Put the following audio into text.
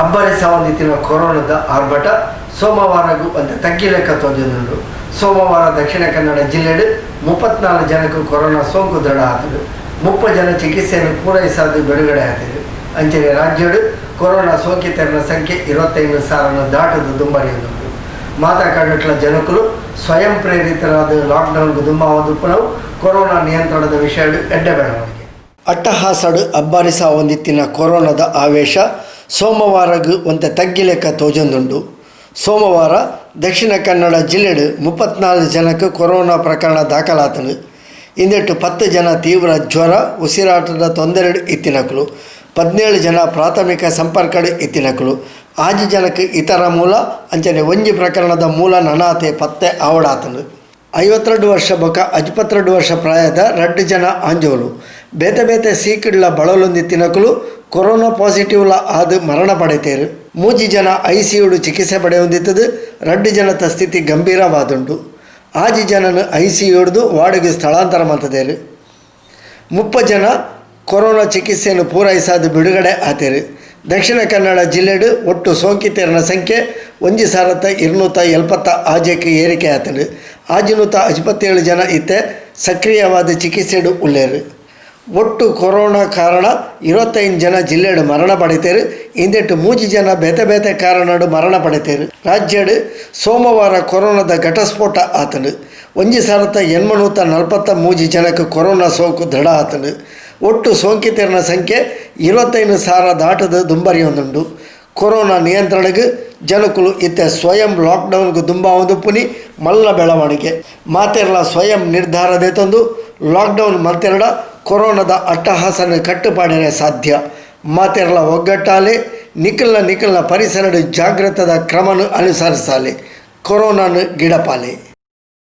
ಅಬ್ಬರಿಸಾವೊಂದಿತ್ತಿನ ಕೊರೋನಾದ ಆರ್ಭಟ ಸೋಮವಾರಗೂ ಒಂತೆ ತಗ್ಗಿಲೆಕ್ಕ ತೋಜೊಂದುಂಡು. ಸೋಮವಾರ ದಕ್ಷಿಣ ಕನ್ನಡ ಜಿಲ್ಲೆಡ್ 34 ಜನಕ್ಕೆ ಕೊರೋನಾ ಸೋಂಕು ದೃಢ ಆತುಂಡು. 30 ಜನ ಚಿಕಿತ್ಸೆಯನ್ನು ಪೂರೈಸಾದ್ ಬಿಡುಗಡೆ ಆತೆರ್. ಅಂಚನೆ ರಾಜ್ಯಡ್ ಕೊರೋನಾ ಸೋಂಕಿತೆರ್ನ ಸಂಖ್ಯೆ 25 ಸಾವಿರನ್ ದಾಟುದು ದುಂಬರಿಯೊಂದುಂಡು. ಮಾತಾ ಕಡೆಟ್ಲ ಜನಕುಲು ಸ್ವಯಂ ಪ್ರೇರಿತರಾದ ಲಾಕ್ಡೌನ್ ದುಂಬಾವೊಂದುಪ್ಪುನವು ಕೊರೋನಾ ನಿಯಂತ್ರಣದ ವಿಷಯಡ್ ಎಡ್ಡೆ ಬೆಳವಣಿಗೆ. ಅಟ್ಟಹಾಸಡ್ ಅಬ್ಬರಿಸಾವೊಂದಿತ್ತಿನ ಕೊರೋನಾದ ಆವೇಶ ಸೋಮವಾರಗ್ ಒಂತೆ ತಗ್ಗಿಲೆಕ್ಕ ತೋಜೊಂದುಂಡು. ಸೋಮವಾರ ದಕ್ಷಿಣ ಕನ್ನಡ ಜಿಲ್ಲೆಡ್ 34 ಜನಕ್ಕೆ ಕೊರೋನಾ ಪ್ರಕರಣ ದಾಖಲಾತುಂಡು. ಇಂದೆಟ್ 10 ಜನ ತೀವ್ರ ಜ್ವರ, ಉಸಿರಾಟದ ತೊಂದರೆಡ್ ಇತ್ತಿನಕುಲು, 17 ಜನ ಪ್ರಾಥಮಿಕ ಸಂಪರ್ಕಡ್ ಇತ್ತಿನಕುಲು, 6 ಜನಕ್ಕೆ ಇತರ ಮೂಲ, ಅಂಚನೆ ಒಂಜಿ ಪ್ರಕರಣದ ಮೂಲ ನನಾತೆ ಪತ್ತೆ ಆವಡಾತುಂಡು. 52 ವರ್ಷ ಬೊಕ 52 ವರ್ಷ ಪ್ರಾಯದ ರಡ್ಡ್ ಜನ ಆಂಜೋಲು ಬೇತೆ ಬೇತೆ ಸೀಕ್ಡ್ಲ ಬಳಲೊಂದಿತ್ತಿನಕುಲು ಕೊರೋನಾ ಪಾಸಿಟಿವ್ಲ ಆದ್ ಮರಣ ಪಡೆತೇರು. ಮೂಜಿ ಜನ ಐಸಿಯುಡು ಚಿಕಿತ್ಸೆ ಪಡೆಯೊಂದಿತ್ತದು ರಡ್ಡ್ ಜನತ ಸ್ಥಿತಿ ಗಂಭೀರವಾದುಂಡು. 6 ಜನನು ಐಸಿಯುಡ್ದು ವಾರ್ಡ್‌ಗ್ ಸ್ಥಳಾಂತರ ಮಲ್ತದೇರು. 30 ಜನ ಕೊರೋನಾ ಚಿಕಿತ್ಸೆಯನ್ನು ಪೂರೈಸಾದ್ ಬಿಡುಗಡೆ ಆತೇರು. ದಕ್ಷಿಣ ಕನ್ನಡ ಜಿಲ್ಲೆಡ್ ಒಟ್ಟು ಸೋಂಕಿತೆರ್ನ ಸಂಖ್ಯೆ 1276ಕ್ಕೆ ಏರಿಕೆ ಆತುಂಡು. 657 ಜನ ಇತ್ತೆ ಸಕ್ರಿಯವಾದ ಚಿಕಿತ್ಸೆಡ್ ಉಲ್ಲೇರು. ಒಟ್ಟು ಕೊರೋನಾ ಕಾರಣ 25 ಜನ ಜಿಲ್ಲೆಡ್ ಮರಣ ಪಡೆತೇರು. ಇಂದೆಟ್ ಮೂಜಿ ಜನ ಬೇತೆ ಬೇತೆ ಕಾರಣಡ್ ಮರಣ ಪಡೆತೇರು. ರಾಜ್ಯಡ್ ಸೋಮವಾರ ಕೊರೋನಾದ ಘಟಸ್ಫೋಟ ಆತುಂಡು. 1843 ಜನಕ್ಕೆ ಕೊರೋನಾ ಸೋಂಕು ದೃಢ ಆತುಂಡು. ಒಟ್ಟು ಸೋಂಕಿತೆರ್ನ ಸಂಖ್ಯೆ 25 ಸಾವಿರ ದಾಟುದು ದುಂಬರಿಯೊಂದುಂಡು. ಕೊರೋನಾ ನಿಯಂತ್ರಣಗ್ ಜನಕುಲು ಇತ್ತೆ ಸ್ವಯಂ ಲಾಕ್ಡೌನ್ಗ್ ದುಂಬಾವೊಂದುಪ್ಪುನಿ ಮಲ್ಲ ಬೆಳವಣಿಗೆ. ಮಾತೆರ್ಲ ಸ್ವಯಂ ನಿರ್ಧಾರ ದೆತೊಂದು ಲಾಕ್ಡೌನ್ ಮಲ್ತೆರ್ಡ ಕೊರೋನಾದ ಅಟ್ಟಹಾಸನ ಕಟ್ಟುಪಾಡರೆ ಸಾಧ್ಯ. ಮಾತೆರ್ಲ ಒಗ್ಗಟ್ಟಾಲೆ, ನಿಖಲ್ನ ನಿಖಲ್ನ ಪರಿಸರಡ್ ಜಾಗ್ರತದ ಕ್ರಮನು ಅನುಸರಿಸಾಲೆ, ಕೊರೋನಾನು ಗಿಡಪಾಲೆ.